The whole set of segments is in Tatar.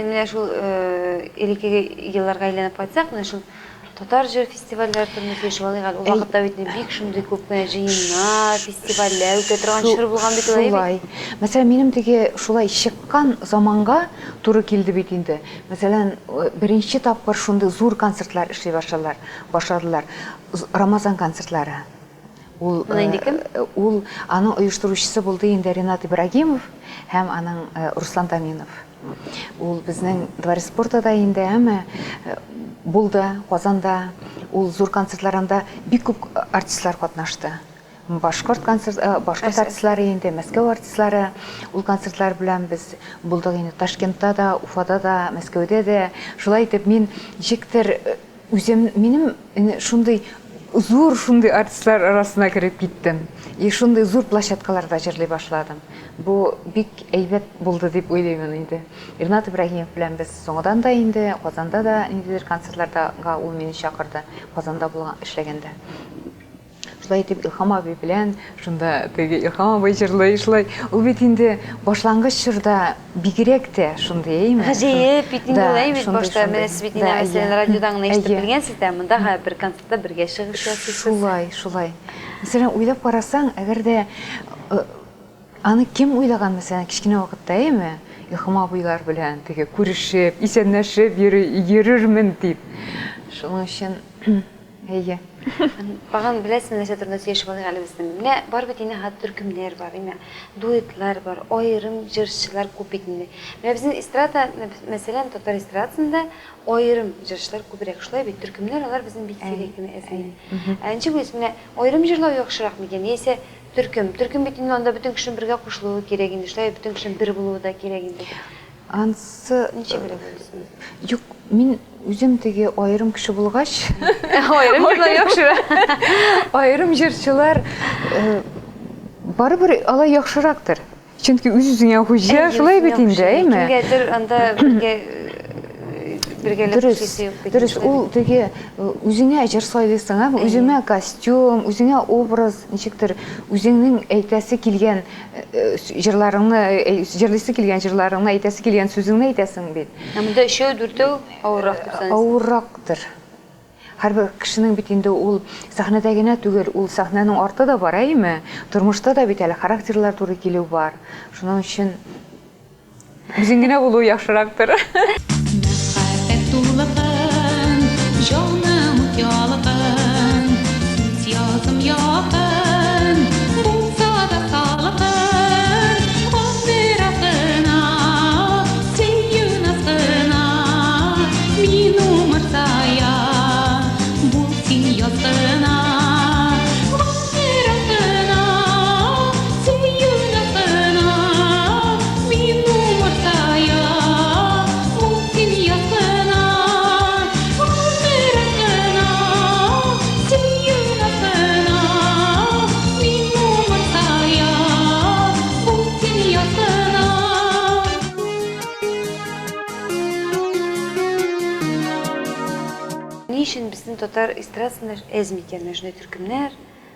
менә шул элеккеге елларга әйләнеп кайтсак, менә шул татар җыр фестивальләре турында сөйләшеп алыйк әле. Ул вакытта бит инде бик шундый күп кенә җыеннар, фестивальләр үтә торган чор булган бит ул, әйе бит? Шулай. Мәсәлән, минем теге шулай чыккан заманга туры килде бит инде. Мәсәлән, беренче тапкыр шундый зур концертлар эшли башладылар, башладылар. Рамазан концертлары. Ул Моны инде кем? Ул аның оештыручысы булды инде Ренат Ибрагимов һәм аның Руслан Таминов. Ул безнең Дворец спорта да инде, әмма булды Казанда. Ул зур концертларында бик күп артистлар катнашты. Башкорт концерт, башкорт артистлары инде, Мәскәү артистлары. Ул концертлар белән без булдык инде Ташкентта да, Уфада да, Мәскәүдә дә. Шулай итеп мин ничектер Үзем, минем шундый зур шундый артистлар арасына кереп киттем. И шундый зур площадкаларда җырлый башладым. Бу бик әйбәт булды дип уйлыймын инде. Ренат Ибраһимов белән без соңыдан да инде Казанда да ниндидер концертларга ул мине чакырды, Казанда булган эшләгәндә. Шулай итеп Илһам абый белән шунда теге Илһам абый җырлый, шулай. Ул бит инде башлангыч чорда бигрәк тә шундый, әйеме? Гаҗәеп бит инде ул, әйе бит, башта менә сез бит инде мәсәлән радиодан гына ишетеп белгәнсез дә, монда бер концертта бергә чыгыш ясыйсыз. Шулай, шулай. Мәсәлән, уйлап карасаң, әгәр дә аны кем уйлаган, мәсәлән, кечкенә вакытта, әйеме? Илһам абыйлар белән теге күрешеп, исәнләшеп йөрермен дип. Шуның өчен Әйе. Тагын беләсезме, нәрсә турында сөйләшеп алыйк әле без? Менә бар бит инде хәзер төркемнәр бар, әйме? Дуэтлар бар, аерым җырчылар күп бит инде. Менә безнең эстрада, мәсәлән, татар эстрадасында аерым җырчылар күбрәк, шулай бит? Төркемнәр алар безнең бик сирәк кенә, әз генә. Ә ничек уйлыйсыз, менә аерым җырлау яхшырак микән, яисә төркем? Төркем бит инде анда бөтен кешенең бергә кушылуы кирәк инде, шулай бит? Бөтен кешенең бер булуы да кирәк инде. Ансы Ничегрәк уйлыйсыз? Юк, мин үзем теге аерым кеше булгач, Аерым җырлар яхшырак. Аерым җырчылар э, барыбер алай яхшырактыр. Чөнки үз-үзеңә хуҗа, шулай бит инде, әйме? Кемгәдер анда бергә бергәләп Дөрес, дөрес, ул теге э, үзеңә җыр сайлыйсың, ә? Үзеңә костюм, үзеңә образ, ничектер, үзеңнең әйтәсе килгән Җырларыңны, җырлыйсы килгән җырларыңны, әйтәсе килгән сүзеңне әйтәсең бит. Ә монда өчәү, дүртәү авыррак дип саныйсыз? Авыррактыр. Һәрбер кешенең бит инде ул сәхнәдә генә түгел, ул сәхнәнең арты да бар, әйеме? Тормышта да бит әле характерлар туры килү бар. Шуның өчен Үзең генә булу яхшырактыр. Мәхәббәт тулыкын, җаным ут ялкын, Үз язым якын, булса да салкын, Гомер акына, сөю назына, Мин умырзая, бул син яз гына. Гомер акына, сөю назына, Мин умырзая, бул син яз гына. Гомер акына, сөю назына, Мин умырзая, бул син яз гына. Ни өчен безнең татар эстрадасында әз микән менә шундый төркемнәр,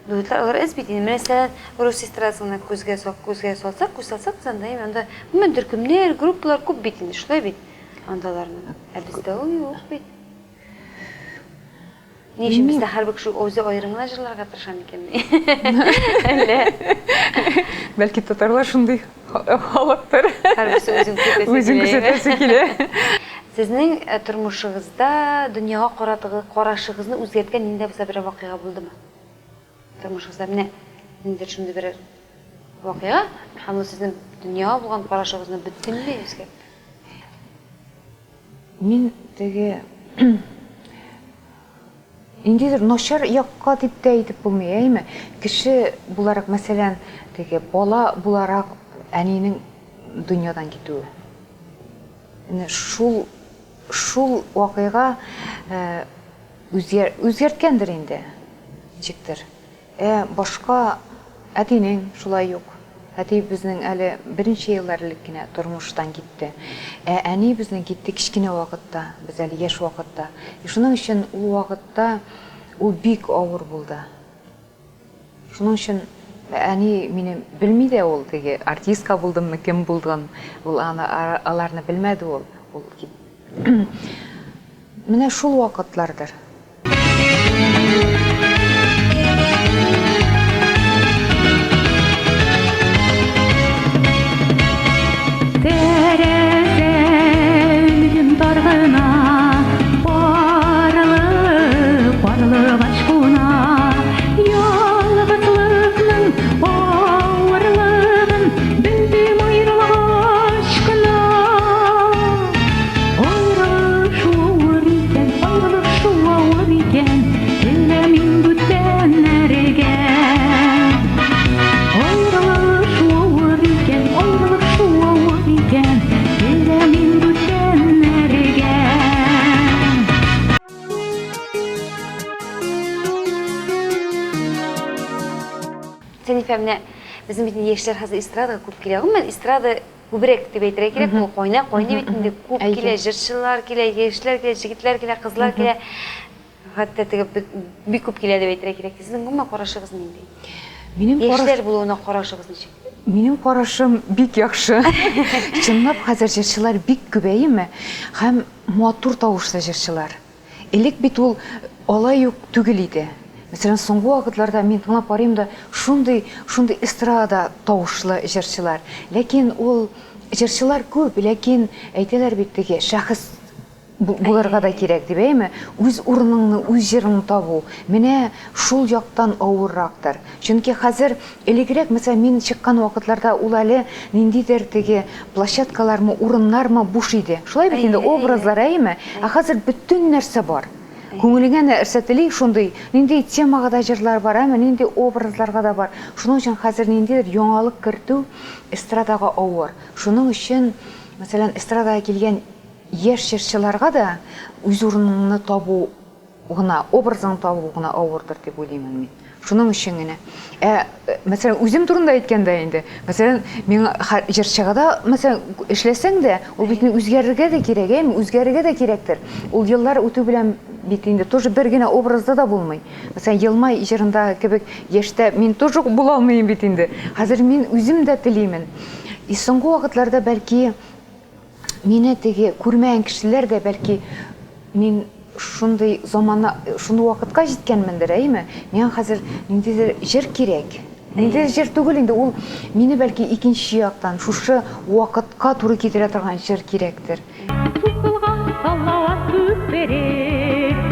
дуэтлар? Алар әз бит инде. Менә мәсәлән, рус эстрадасына күзгә сал, күзгә салсак, күз салсак без анда, анда гомумән төркемнәр, группалар күп бит инде, шулай бит? Анда аларның. Ә бездә ул юк бит. Ни өчен бездә һәрбер кеше үзе аерым гына җырларга тырыша микәнни? Әллә? Бәлки татарлар шундый халыктыр. Һәрберсе үзен күрсәтәсе Үзен күрсәтәсе килә. Сезнең тормышыгызда дөньяга каратыгы, карашыгызны үзгәрткән нинди дә булса берәр вакыйга булдымы? Тормышыгызда менә ниндидер шундый берәр вакыйга, һәм ул сезнең дөньяга булган карашыгызны бөтенләй үзгәртте. Мин теге ниндидер начар якка дип тә әйтеп булмый, әйеме? Кеше буларак, мәсәлән, теге бала буларак әнинең дөньядан китүе. Менә шул шул вакыйга үзгәр үзгәрткәндер инде, ничектер. Ә башка әтинең шулай юк. Әти безнең әле берничә еллар элек кенә тормыштан китте. Ә әни безнең китте кечкенә вакытта, без әле яшь вакытта. И шуның өчен ул вакытта ул бик авыр булды. Шуның өчен әни мине белми дә ул, теге артистка булдыммы, кем булдым, ул аны аларны белмәде ул. бул дип. Менә шул вакытлардыр. Тәрәзәм тар гына, парлы, карлыгач куна. Ялгызлыкның авырлыгын белдем аерылгач кына. Аерылышу авыр икән, аерылышу авыр икән, Теләмим бүтәннәргә. Аерылышу авыр икән, аерылышу авыр икән, Теләмим бүтәннәргә. Сәнифә, менә безнең бит инде яшьләр хәзер эстрадага күп килә. Гомумән, эстрада күбрәк дип әйтергә кирәк, ул кайнар, кайный бит инде, күп килә, җырчылар килә, яшьләр килә, җегетләр килә, кызлар килә. Хәтта теге бик күп килә дип әйтергә кирәк. Сезнең гомумән карашыгыз нинди? Минем яшьләр булуына карашыгыз ничек? Минем карашым бик яхшы. Чынлап хәзер җырчылар бик күбәеме һәм матур тавышлы җырчылар. Элек бит ул алай ук түгел иде. Мәсәлән, соңгы вакытларда мин тыңлап карыйм да, шундый, шундый эстрада тавышлы җырчылар. Ләкин ул җырчылар күп, ләкин әйтәләр бит теге шәхес булырга да кирәк дип, әйеме? Үз урыныңны, үз җырыңны табу. Менә шул яктан авыррактыр. Чөнки хәзер элегрәк, мәсәлән, мин чыккан вакытларда ул әле ниндидер теге площадкалармы, урыннармы буш иде. Шулай бит инде, образлар, әйеме? Ә хәзер бөтен нәрсә бар. Күңелеңә нәрсә тели, шундый, нинди темага да җырлар бар, әме, нинди образларга да бар. Шуның өчен хәзер ниндидер яңалык кертү эстрадага авыр. Шуның өчен, мәсәлән, эстрадага килгән яшь җырчыларга да үз урыныңны табу гына, образыңны табу гына авырдыр дип уйлыймын мин. Шуның өчен генә. Ә, мәсәлән, үзем турында әйткәндә инде, мәсәлән, миңа җырчыга да, мәсәлән, эшләсәң дә, ул бит үзгәрергә дә кирәк, әйеме? Үзгәрергә дә кирәктер. Ул еллар үтү белән бит инде тоже бер генә образда да булмый. Мәсәлән, Елмай җырында кебек яшьтә мин тоже була алмыйм бит инде. Хәзер мин үзем дә телимен. И соңгы вакытларда бәлки Мине теге күрмәгән кешеләр дә бәлки мин шундый замана, шундый вакытка җиткәнмендер, әйеме? Миңа хәзер ниндидер җыр кирәк. Ниндидер җыр түгел инде, ул мине бәлки икенче яктан, шушы вакытка туры китерә торган җыр кирәктер. Сузылган салават күпере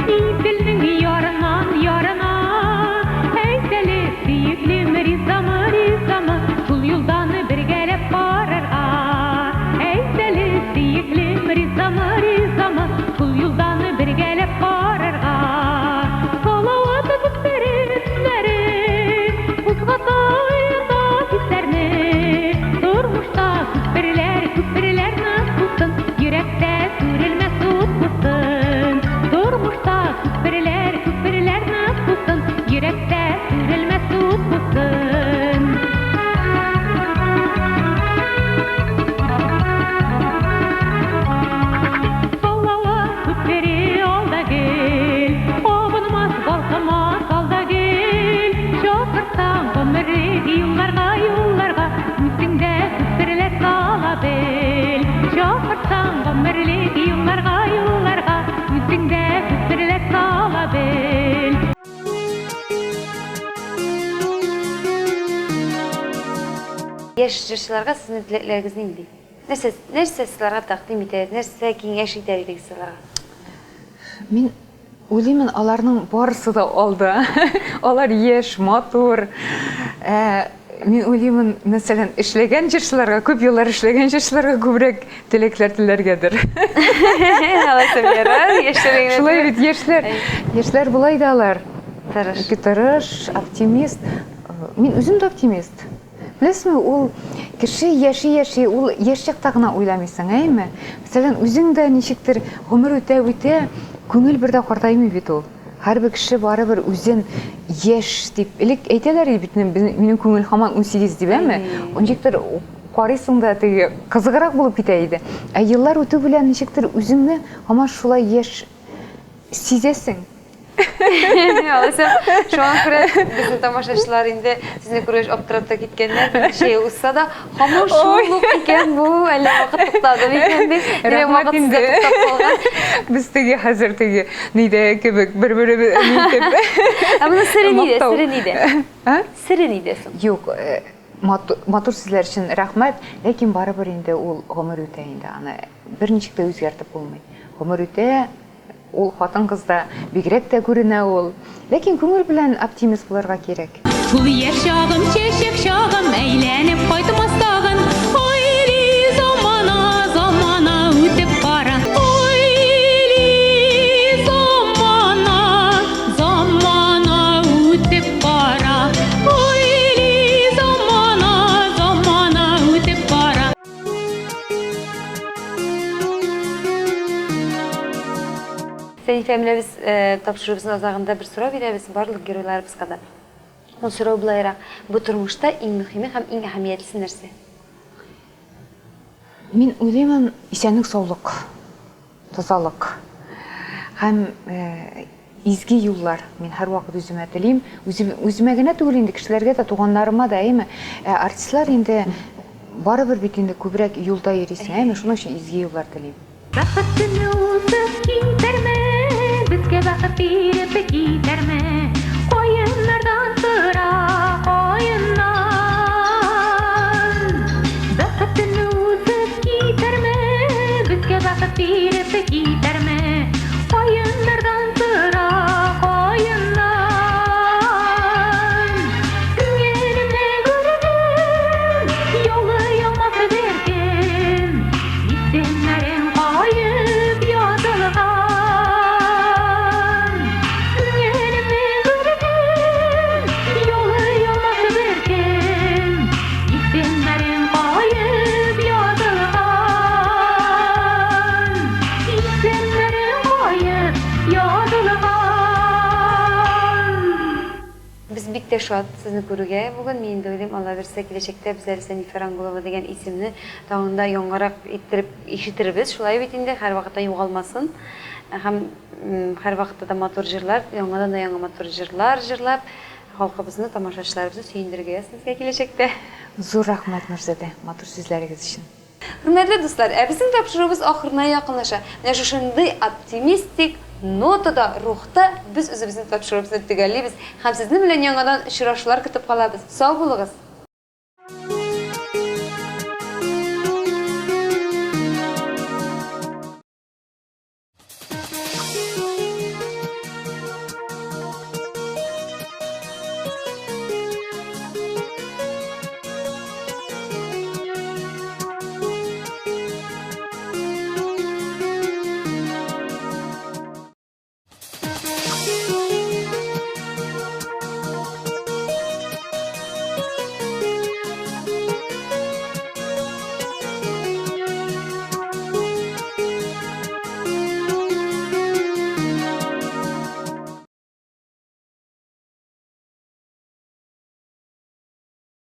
Иделнең ярыннан ярына. Әйт әле, сөеклем, ризамы, ризамы Шул юлдан бергәләп барырга? Әйт әле, сөеклем, ризамы, ризамы Шул юлдан бергәләп барырга? Салават күпере төннәре Кузгата, уята хисләрне. Тормышта күперләр, күперләр нык булсын, Йөрәктә сүрелмәс ут булсын. Тормышта күперләр, күперләр нык булсын, Йөрәктә сүрелмәс ут булсын. Салават күпере алда гел, Абынмас, балкымас алда гел. Чакырсаң гомерлек юлларга, юлларга, Үзең дә күперләр сала бел. Чакырсаң гомерлек юлларга, юлларга, Үзең дә күперләр сала бел. Яшь җырчыларга сезнең теләкләрегез нинди? Нәрсә, нәрсә сез аларга тәкъдим итәр, нәрсә киңәш итәр идегез сез аларга? Мин уйлыймын, аларның барысы да алда. Алар яшь, матур. Ә, мин уйлыймын, мәсәлән, эшләгән җырчыларга, күп еллар эшләгән җырчыларга күбрәк теләкләр теләргәдер. Алайса ярар, яшьләр генә. Шулай бит, яшьләр. Яшьләр болай да алар. Тырыш. Тырыш, оптимист. Мин үзем дә оптимист. Беләсезме, ул кеше яши-яши, ул яшь чакта гына уйламыйсың, әйеме? Мәсәлән, үзең дә ничектер гомер үтә-үтә, күңел бер дә картаймый бит ул. Һәрбер кеше барыбер үзен яшь дип, элек әйтәләр иде бит, минем күңел һаман 18 дип, әйеме? Ничектер карыйсың да теге кызыграк булып китә иде. Ә еллар үтү белән ничектер үзеңне һаман шулай яшь сизәсең. Алайса, шуңа күрә безнең тамашачылар инде сезне күргәч аптырап та киткәннәр. Берничә ел узса да, һаман шул ук икән бу, әллә вакыт туктады микән дип. Димәк, Рәхмәт вакыт сездә инде. туктап калган. Без теге хәзер теге нидә кебек бер-беребез нитеп. Ә моның сере нидә? Мактау. Сере нидә? А? Сере нидә соң? Юк, матур сүзләр өчен рәхмәт, ләкин барыбер инде ул гомер үтә инде, аны берничек тә үзгәртеп булмый. Гомер үтә, ул хатын-кыз да бигрәк тә күренә ул. Ләкин күңел белән оптимист булырга кирәк. Шул яшь чагым, чәчәк чагым, әйләнеп кайтмас тагын. Ой-ли, замана, замана үтеп бара. Ой-ли, замана, замана үтеп бара. Ой-ли, замана, замана үтеп бара. Сәнифә, менә без э, тапшыруыбызның азагында бер сорау бирәбез барлык геройларыбызга да. Ул сорау былайрак: бу тормышта иң мөһиме һәм иң әһәмиятлесе нәрсә? Мин уйлыймын, исәнлек, саулык. Тазалык һәм изге юллар мин һәрвакыт үземә телим. Үзем, үземә генә түгел инде, кешеләргә дә, туганнарыма да, әйеме? Ә артистлар инде барыбер бит инде күбрәк юлда йөрисең, әйеме? Шуның өчен изге юллар телим. Бәхет төне узып китәрме, Безгә бәхет биреп китәрме? Каеннардан тора, каеннар. Бәхет төне узып китәрме, Безгә бәхет биреп китәрме? Каеннардан тора каеннар. Күңелемне күрдем, Яулый алмас беркем. Исемнәрең каеп язылган. Күңелемне күрдем, Яулый алмас беркем. Исемнәрең каеп язылган. Исемнәрең каеп язылган. Без бик тә шат сезне күрүгә бүген. Мин инде уйлыйм, Алла бирсә, киләчәктә без әле Сәнифә Рангулова дигән исемне тагын да яңарак иттереп ишетербез. Шулай бит инде, һәрвакытта югалмасын. Һәм һәрвакытта да матур җырлар, яңадан да яңа матур җырлар җырлап, халкыбызны, тамашачыларыбызны сөендерергә язсын сезгә киләчәктә. Зур рәхмәт, Нурзадә, матур сүзләрегез өчен. Хөрмәтле дуслар, ә безнең тапшыруыбыз ахырына якынлаша. Менә шушындый оптимистик нотада, рухта без үзебезнең тапшыруыбызны төгәллибез һәм сезнең белән яңадан очрашулар көтеп калабыз. Сау булыгыз!